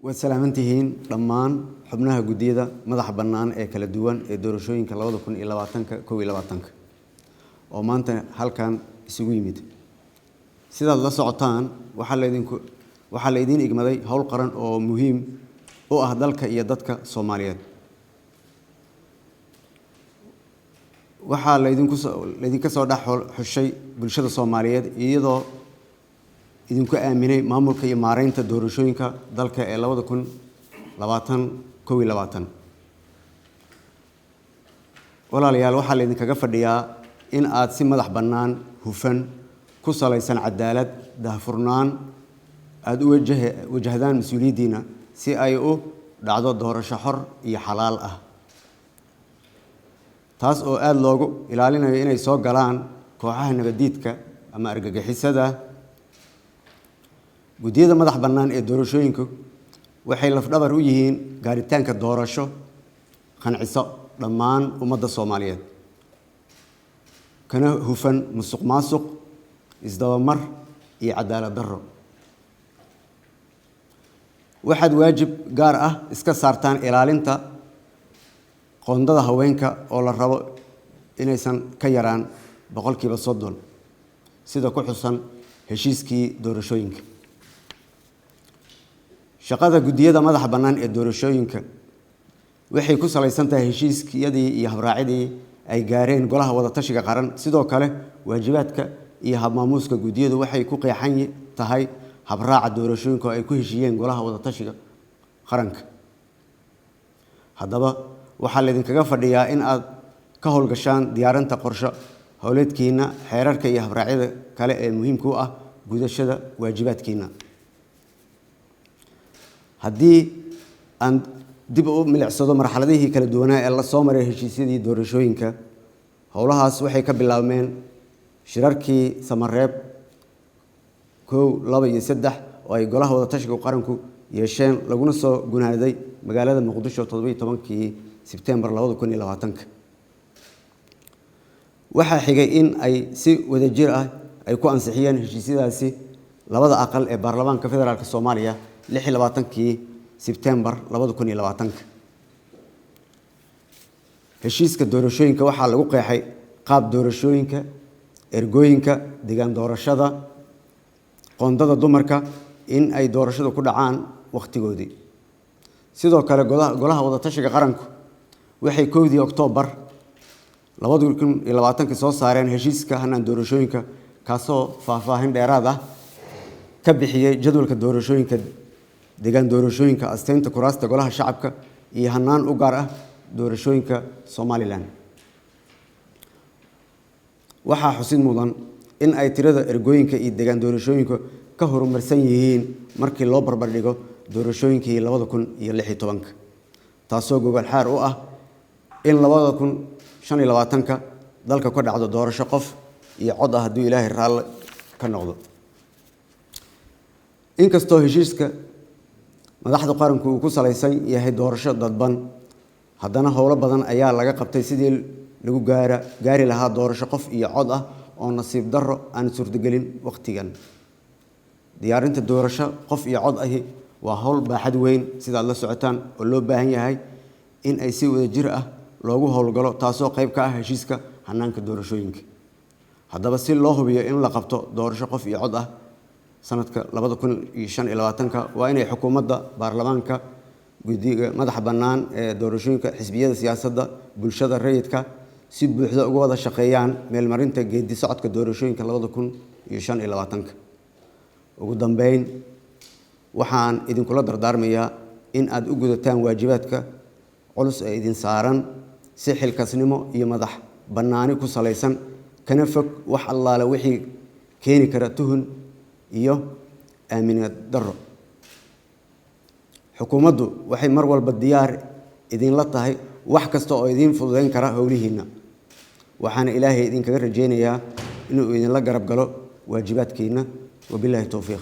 Waad salaamantihiin dhammaan xubnaha guddiyada madaxa bannaan ee kala duwan ee doorashooyinka 2020-ka 21-ka oo maanta halkan isugu yimid. Sidaad la socotaan, waxaa la idiin igmaday howl qaran oo muhiim u ah dalka iyo dadka Soomaaliyeed. Waxaa laydinka soo dhex xushay bulshada Soomaaliyeed, iyadoo idinku aaminay maamulka iyo maareynta doorashooyinka dalka ee 2020 21. Walaalayaal, waxaa laydinkaga fadhiyaa in aad si madax bannaan, hufan, ku salaysan cadaalad, daahfurnaan aada u wajahdaan mas-uuliyaddiina si ay u dhacdo doorasho xor iyo xalaal ah, taas oo aada loogu ilaalinayo inay soo galaan kooxaha nabadiidka ama argagixisada. Guddiyada madax bannaan ee doorashooyinku waxay lafdhabar u yihiin gaaritaanka doorasho qanciso dhammaan ummadda Soomaaliyeed, kana hufan musuq maasuq, isdabamar iyo cadaalad darro. Waxaad waajib gaar ah iska saartaan ilaalinta qoondada haweenka oo la rabo inaysan ka yaraan 30%, sida ku xusan heshiiskii doorashooyinka. Shaqada guddiyada madaxa bannaan ee doorashooyinka waxay ku salaysan tahay heshiisyadii iyo habraacyadii ay gaareen Golaha Wadatashiga Qaran. Sidoo kale, waajibaadka iyo habmaamuuska guddiyadu waxay ku qeexan tahay habraaca doorashooyinka oo ay ku heshiiyeen Golaha Wadatashiga Qaranka. Haddaba, waxaa laydinkaga fadhiyaa in aad ka howlgashaan diyaarinta qorsho howleedkiina, xeerarka iyo habraacyada kale ee muhiimka u ah gudashada waajibaadkiina. Haddii aan dib u milicsado marxaladihii kala duwanaa ee la soo maray heshiisyadii doorashooyinka, howlahaas waxay ka bilaabmeen shirarkii Samareeb 1, 2 iyo 3 oo ay Golaha Wadatashiga Qaranku yeesheen, laguna soo gunaaday magaalada Muqdisho 17-kii Sebtembar 2020-ka. Waxaa xigay in ay si wadajir ah ay ku ansixiyeen heshiisyadaasi labada aqal ee Baarlamaanka Federaalk Soomaaliya 26-kii Sebtembar 2020-ka. Heshiiska doorashooyinka waxaa lagu qeexay qaab doorashooyinka, ergooyinka, degaan doorashada, qoondada dumarka, in ay doorashadu ku dhacaan wakhtigoodii. Sidoo kale, Golaha Wadatashiga Qaranku waxay 1-dii Oktoobar 2020-kii soo saareen heshiiska hanaan doorashooyinka, kaasoo faahfaahin dheeraad ah ka bixiyey jadwalka doorashooyinka, degaan doorashooyinka, asteynta kuraasta Golaha Shacabka iyo hanaan u gaar ah doorashooyinka Somalilan. Waxaa xusid mudan in ay tirada ergooyinka iyo degaan doorashooyinka ka horumarsan yihiin markii loo barbardhigo doorashooyinkii 2016-ka, taasoo gogol xaar u ah in 2025-ka dalka ka dhacdo doorasho qof iyo cod ah, hadduu Ilaahay raalli ka noqdo. Inkastoo heshiiska madaxda qaranku uu ku salaysan yahay doorasho dadban, haddana howlo badan ayaa laga qabtay sidii lagu gaari lahaa doorasho qof iyo cod ah, oo nasiib darro aan suurtagelin wakhtigan. Diyaarinta doorasho qof iyo cod ahi waa howl baaxad weyn, sidaad la socotaan, oo loo baahan yahay in ay si wadajir ah loogu howlgalo, taasoo qayb ka ah heshiiska hanaanka doorashooyinka. Haddaba, si loo hubiyo in la qabto doorasho qof iyo cod ah sanadka 2025-ka, waa inay xukuumadda, baarlamaanka, guddiga madaxa bannaan ee doorashooyinka, xisbiyada siyaasadda, bulshada rayidka si buuxda uga wada shaqeeyaan meelmarinta geedi socodka doorashooyinka 2025-ka. Ugu dambeyn, waxaan idinkula dardaarmayaa in aad u gudataan waajibaadka culus ee idin saaran si xilkasnimo iyo madax bannaani ku salaysan, kana fog wax allaale wixii keeni kara tuhun iyo aaminad darro. Xukuumaddu waxay mar walba diyaar idinla tahay wax kasta oo idiin fududeyn kara howlihiinna, waxaana Ilaahay idinkaga rajeynayaa inuu idinla garab galo waajibaadkiinna. Wabilaahi towfiiq.